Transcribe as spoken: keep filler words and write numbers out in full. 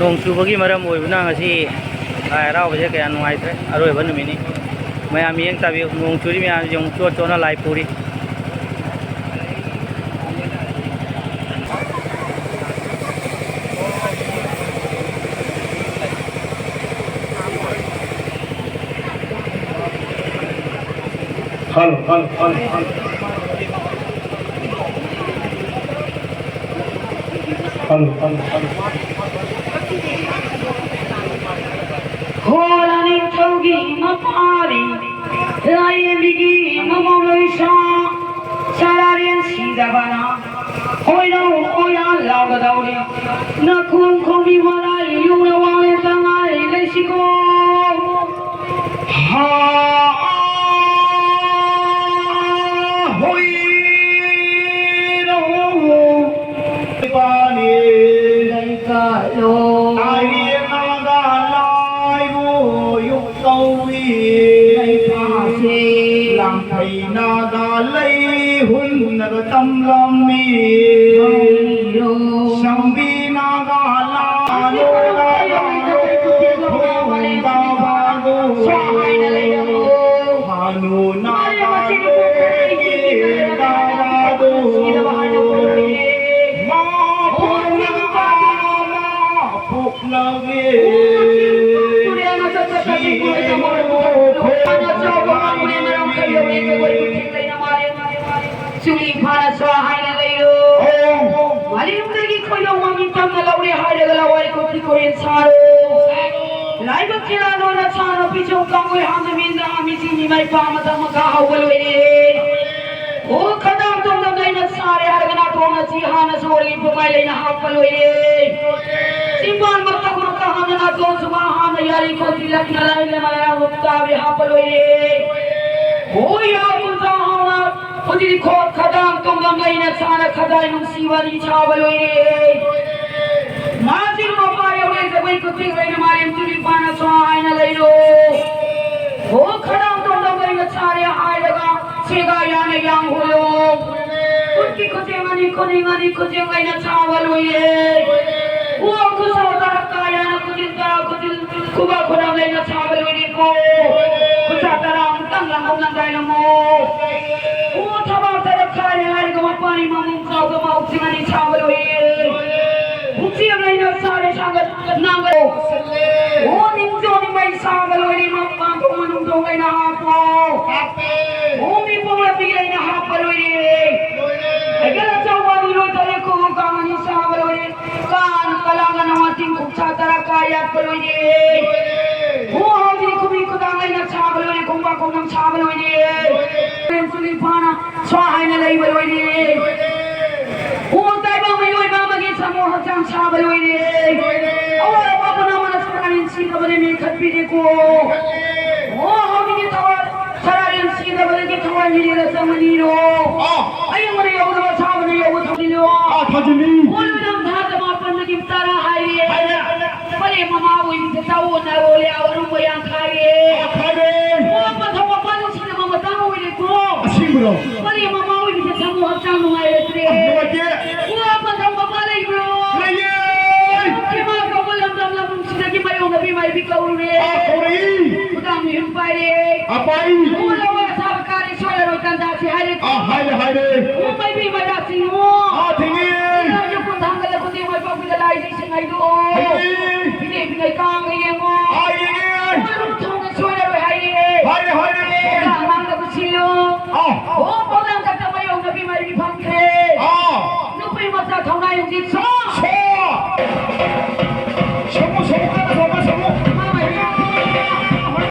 ꯅꯣꯡ ꯆꯨꯕꯒꯤ ꯃꯔꯝ ꯑꯣꯏꯕꯅ ꯉꯁꯤ ꯂꯥꯏ ꯍꯔꯥꯎꯕꯁꯦ ꯀꯌꯥ ꯅꯨꯡꯉꯥꯏꯇ꯭ꯔꯦ꯫ ꯑꯔꯣꯏꯕ ꯅꯨꯃꯤꯠꯅꯤ꯫ ꯃꯌꯥꯝ ꯃꯤꯠꯌꯦꯡ ꯇꯥꯕꯤꯌꯨ, ꯅꯣꯡ ꯆꯨꯔꯤ ꯃꯌꯥꯝꯁꯤ ꯌꯦꯡꯉꯨ, ꯆꯣꯠ ꯆꯣꯠꯅ ꯂꯥꯏ ꯄꯨꯔꯤ꯫ Hello, hello, hello, hello. Hello, hello, hello. ꯍꯣ ꯂꯥꯏꯅꯤꯡꯊꯧꯒꯤ ꯃꯄꯥꯔꯤ, ꯂꯥꯏꯔꯦꯝꯕꯤꯒꯤ ꯃꯃꯧ ꯂꯣꯏꯁꯥ, ꯁꯅꯥꯔꯦꯟ ꯁꯤꯗꯕꯅ ꯍꯣꯏꯔꯧ ꯍꯣꯏꯔꯥ ꯂꯥꯎꯒꯗꯧꯔꯤ꯫ ꯅꯈꯣꯡ ꯈꯣꯡꯕꯤ ꯃꯔꯥꯏ ꯌꯨꯡꯅ ꯋꯥꯡꯂꯦꯟ ꯇꯉꯥꯏ ꯂꯩꯁꯤꯀꯣ꯫ ꯍꯥ, ꯍꯣꯏꯔꯧ ꯏꯕꯥꯅꯤ ꯂꯩꯀꯥꯏꯂꯣ꯫ ꯇꯥꯏꯔꯦꯟ ꯅꯥꯒꯥ ꯂꯥꯏꯕꯨ ꯌꯨꯝ ꯀꯧꯏ꯫ ꯂꯩꯄꯥꯛꯁꯦ꯫ ꯂꯥꯡꯐꯩ ꯅꯥꯒꯥ ꯂꯩ ꯍꯨꯟꯅꯕ ꯇꯝꯂꯝꯃꯤ꯫ ꯈꯪꯉꯤꯔꯣ? ꯁꯝꯕꯤ ꯅꯥꯒꯥ ꯂꯥ ꯍꯥꯅꯨ ꯅꯥꯒꯥ ꯂꯦꯛꯀꯤ ꯗꯥꯗꯣ꯫ ꯃꯥ ꯄꯣꯛꯅ ꯑꯃ ꯄꯣꯛꯂꯒꯦ꯫ ꯆꯨꯔꯤ ꯐꯥꯅ ꯁ꯭ꯋꯥ ꯍꯥꯏꯅ ꯂꯩꯔꯣ꯫ ꯃꯥꯂꯦꯝꯗꯒꯤ ꯈꯣꯏꯗꯧ ꯃꯃꯤꯡ ꯇꯝꯅ ꯂꯧꯔꯦ ꯍꯥꯏꯔꯒ ꯂꯋꯥꯏ ꯀꯣꯛꯄꯤ ꯀꯣꯔꯦꯟ ꯁꯥꯔꯣ꯫ ꯂꯥꯏꯕꯛ ꯊꯤꯔꯥ ꯂꯣꯏꯅ ꯁꯥꯔꯣ, ꯄꯤꯆꯣꯡ ꯀꯥꯡꯒꯨꯏ ꯍꯥꯟꯅ ꯃꯤꯅ ꯃꯤꯆꯤ ꯃꯤꯃꯥꯏ ꯄꯥꯝꯃꯗ ꯃꯈꯥ ꯍꯧꯕ ꯂꯣꯏꯔꯦ꯫ ꯑꯣ ꯈꯗꯥꯡ ꯇꯣꯡꯗ ꯂꯩꯅ ꯁꯥꯔꯦ ꯍꯥꯏꯔꯒ ꯅꯥꯇꯣꯡꯅ ꯆꯤ ꯍꯥꯟꯅ ꯁꯣꯔꯒꯤ ꯄꯨꯡꯃꯥꯏ ꯂꯩꯅ ꯍꯥꯞꯄ ꯂꯣꯏꯔꯦ꯫ ꯆꯤꯝꯕꯥꯟꯃꯛꯇ ꯈꯨꯔꯨꯝꯇ ꯍꯥꯟꯅ ꯅꯥꯇꯣꯟ ꯁꯨꯃꯥꯡ ꯍꯥꯟꯅ ꯌꯥꯔꯤ ꯈꯣꯠꯄꯤ ꯂꯛꯅ ꯂꯥꯏꯅ ꯃꯌꯥꯝ ꯇꯥꯕꯤ ꯍꯥꯞꯄ ꯂꯣꯏꯔꯦ꯫ ꯍꯣꯏ ꯌꯥ ꯀꯨꯟꯊ꯭ꯔꯥ ꯍꯥꯎꯅ ꯍꯧꯖꯤꯛ ꯈꯣꯠ ꯈꯗꯥꯡ ꯇꯣꯡꯗꯝ ꯂꯩꯅ ꯁꯥꯅ ꯈꯗꯥꯏ ꯅꯨꯡꯁꯤ ꯋꯥꯔꯤ ꯁꯥꯕ ꯂꯣꯏꯔꯦ꯫ ꯃꯥꯁꯤ ꯃꯄꯥ ꯌꯧꯔꯦ ꯖꯒꯣꯏ ꯈꯨꯠꯊꯦꯛ ꯂꯩꯅ ꯃꯥꯂꯦꯝ ꯆꯨꯔꯤ ꯄꯥꯅ ꯁ꯭ꯋꯥ ꯍꯥꯏꯅ ꯂꯩꯔꯣ꯫ ꯑꯣ ꯈꯗꯥꯡ ꯇꯣꯡꯗꯝ ꯂꯩꯅ ꯁꯥꯔꯦ ꯍꯥꯏꯔꯒ ꯁꯦꯒꯥ ꯌꯥꯅ ꯌꯥꯡ ꯍꯨꯜꯂꯣ꯫ ꯈꯨꯠꯀꯤ ꯈꯨꯠꯊꯦꯛ ꯑꯅꯤ ꯈꯨꯅꯤꯡ ꯑꯅꯤ ꯈꯨꯠꯊꯦꯛ ꯂꯩꯅ ꯁꯥꯕ ꯂꯣꯏꯔꯦ꯫ ꯑꯣ, ꯈꯨꯠꯁꯥ ꯇꯔꯥ ꯀꯥ ꯌꯥꯅ ꯈꯨꯖꯤꯟ ꯇꯔꯥ ꯈꯨꯖꯤꯟ ꯈꯨꯕꯥꯛ ꯈꯨꯗꯥꯡ ꯂꯩꯅ ꯁꯥꯕ ꯂꯣꯏꯔꯦꯀꯣ꯫ ꯈꯨꯠꯁꯥ ꯇꯔꯥ ꯑꯃꯨꯛꯇꯪ ꯂꯪꯒꯣꯡ ꯂꯪꯒꯥꯏꯔꯝꯃꯣ꯫ ꯑꯣ, ꯊꯕꯥꯛ ꯇꯔꯥ ꯀꯥꯔꯦ ꯍꯥꯏꯔꯒ ꯃꯄꯥꯟ ꯏꯃꯥ ꯃꯣꯡ ꯆꯥꯎꯗ ꯃꯥꯎ ꯆꯤꯡ ꯑꯅꯤ ꯁꯥꯕ ꯂꯣꯏꯔꯦ꯫ ꯄꯨꯛꯆꯦꯜ ꯂꯩꯅ ꯁꯥꯔꯦ ꯁꯥꯒꯠ ꯅꯥꯒꯠ꯫ ꯑꯣ, ꯅꯤꯡꯖꯣ ꯅꯤꯡꯃꯩ ꯁꯥꯕ ꯂꯣꯏꯔꯦ ꯃꯄꯥꯟ ꯊꯣꯡ ꯃꯅꯨꯡ ꯊꯣꯡ ꯂꯩꯅ ꯍꯥꯞꯄꯣ꯫ ꯑꯣ, ꯃꯤ ꯄꯣꯛꯂꯛꯄꯤ ꯂꯩꯅ ꯍꯥꯞꯄ ꯂꯣꯏꯔꯦ꯫ ꯍꯩꯒꯠ ꯑꯆꯧꯕ ꯑꯅꯤ ꯂꯣꯏ ꯇꯧꯔꯦ ꯈꯨ ꯀꯥꯡ ꯑꯅꯤ ꯁꯥꯕ ꯂꯣꯏꯔꯦ꯫ ꯀꯥꯟ ꯀꯂꯥꯡꯒꯅ ꯋꯥꯇꯤꯟ ꯈꯨꯠꯁꯥ ꯇꯔꯥ ꯀꯥ ꯌꯥꯠꯄ ꯂꯣꯏꯔꯦ꯫ ꯍꯨ ꯍꯥꯎꯗꯤ ꯈꯨꯕꯤ ꯈꯨꯗꯥꯡ ꯂꯩꯅ ꯁꯥꯕ ꯂꯣꯏꯔꯦ, ꯈꯣꯡꯕꯥꯛ ꯈꯣꯡꯅꯝ ꯁꯥꯕ ꯂꯣꯏꯔꯦ꯫ ꯍꯣꯔꯦꯟ ꯆꯨꯂꯤ ꯐꯥꯅ ꯁ꯭ꯋꯥ ꯍꯥꯏꯅ ꯂꯩꯕ ꯂꯣꯏꯔꯦ꯫ ꯍꯨ ꯇꯥꯏꯕꯪ ꯃꯤꯑꯣꯏꯕ ꯑꯃꯒꯤ ꯁꯥꯃꯨ ꯍꯛꯆꯥꯡ ꯁꯥꯕ ꯂꯣꯏꯔꯦ꯫ ꯑꯋꯥ ꯑꯋꯥ ꯄꯨꯝꯅꯃꯛꯅ ꯁꯅꯥ ꯁꯤꯗꯕꯅꯤ ꯃꯤ ꯈꯠꯄꯤꯔꯦꯀꯣ꯫ ꯍꯣ ꯍꯧꯖꯤꯛꯀꯤ ꯊꯋꯥꯏ ꯁꯅꯥ ꯁꯤꯗꯕꯗꯒꯤ ꯊꯋꯥꯏ ꯃꯤꯔꯦꯜꯗ ꯆꯪꯉꯅꯤꯔꯣ꯫ ꯑꯥ꯫ ꯑꯌꯪꯕꯅ ꯌꯧꯗꯕ ꯁꯥꯕꯅ ꯌꯧꯕ ꯊꯧꯖꯤꯜꯂꯣ꯫ ꯑꯥ, ꯊꯧꯖꯤꯜꯂꯤ꯫ ꯍꯣ ꯅꯨꯃꯤꯗꯥꯡ ꯊꯥ ꯃꯥꯄꯟꯗꯒꯤ ꯇꯔꯥ ꯍꯥꯏꯔꯦ꯫ ꯍꯥꯏꯔꯦ꯫ ꯄꯔꯦꯡ ꯃꯃꯥ ꯑꯣꯏꯕꯤꯗ ꯇꯥꯑꯣꯅ ꯔꯣꯜꯂꯦ ꯑꯔꯨꯝꯕ ꯌꯥꯝ ꯈꯥꯏꯔꯦ꯫ ꯌꯥꯝ ꯈꯥꯏꯔꯦ꯫ ꯑꯣ ꯄꯟꯊꯧ ꯃꯄꯥ ꯅꯨꯡꯁꯤꯅꯕ ꯃꯇꯥꯡ ꯑꯣꯏꯔꯦꯀꯣ꯫ ꯑꯁꯦꯡꯕꯔꯣ? ꯄꯔꯦꯡ ꯃꯃꯥ ꯑꯣꯏꯕꯤꯗ ꯊꯃꯣꯏ ꯍꯛꯆꯥꯡ ꯅꯨꯡꯉꯥꯏꯔꯛꯇ꯭ꯔꯦ꯫ ꯑ, ꯅꯨꯡꯉꯥꯏꯇꯦ꯫ ꯑꯣ ꯄꯟꯊꯧ ꯃꯄꯥ ꯂꯩꯕ꯭ꯔꯣ? ꯂꯩꯌꯦ꯫ ꯏꯃꯥ ꯀꯧꯕ ꯂꯝꯗꯝ ꯂꯝ ꯅꯨꯡꯁꯤꯗꯒꯤ ꯃꯥꯏꯌꯣꯛꯅꯕꯤ ꯃꯥꯏꯕꯤ ꯀꯧꯔꯨꯔꯦ꯫ ꯑ, ꯀꯧꯔꯛꯏ꯫ ꯈꯨꯗꯥꯡ ꯃꯤꯍꯨꯟ ꯄꯥꯏꯔꯦ꯫ ꯑ, ꯄꯥꯏ꯫ ꯑꯣ ꯂꯋꯥꯏ ꯑꯁꯥꯕ ꯀꯥꯔꯦ ꯁꯣꯏꯔꯔꯣꯏ ꯇꯥꯟꯖꯥꯁꯤ ꯍꯥꯏꯔꯦ꯫ ꯑ, ꯍꯥꯏꯔꯦ, ꯍꯥꯏꯔꯦ꯫ ꯑꯣ ꯃꯥꯏꯕꯤ ꯃꯩꯔꯥ ꯆꯤꯡꯉꯣ꯫ ꯑ, ꯊꯤꯡꯉꯤ꯫ ꯏꯔꯥꯡꯒꯤ ꯈꯨꯠ ꯊꯥꯡꯒꯠꯂꯛꯄꯗꯤ ꯃꯥꯏ ꯄꯥꯛꯄꯤꯗ ꯂꯥꯏꯁꯤ ꯁꯤꯡꯉꯩꯗꯣ꯫ ꯍꯩ! ꯐꯤꯅꯦ ꯐꯤꯅꯦ ꯀꯥꯡꯒ ꯌꯦꯡꯉꯣ꯫ ꯑꯥ, ꯌꯦꯡꯉꯦ꯫ ꯃꯣꯏ ꯊꯣꯡꯅ ꯁꯣꯏꯔꯔꯣꯏ ꯍꯥꯏꯌꯦ꯫ ꯍꯥꯏꯔꯦ, ꯍꯥꯏꯔꯦ꯫ ꯑꯉꯥꯡꯗ ꯄꯨꯁꯤꯜꯂꯨ꯫ ꯑꯥ꯫ ꯑꯣ, ꯄꯥꯎꯗꯝ ꯈꯛꯇ ꯃꯌꯧꯅꯕꯤ ꯃꯥꯏꯕꯤ ꯐꯪꯈ꯭ꯔꯦ꯫ ꯑꯥ꯫ ꯅꯨꯄꯤ ꯃꯆꯥ ꯊꯧꯅꯥ ꯌꯣꯡꯕꯤ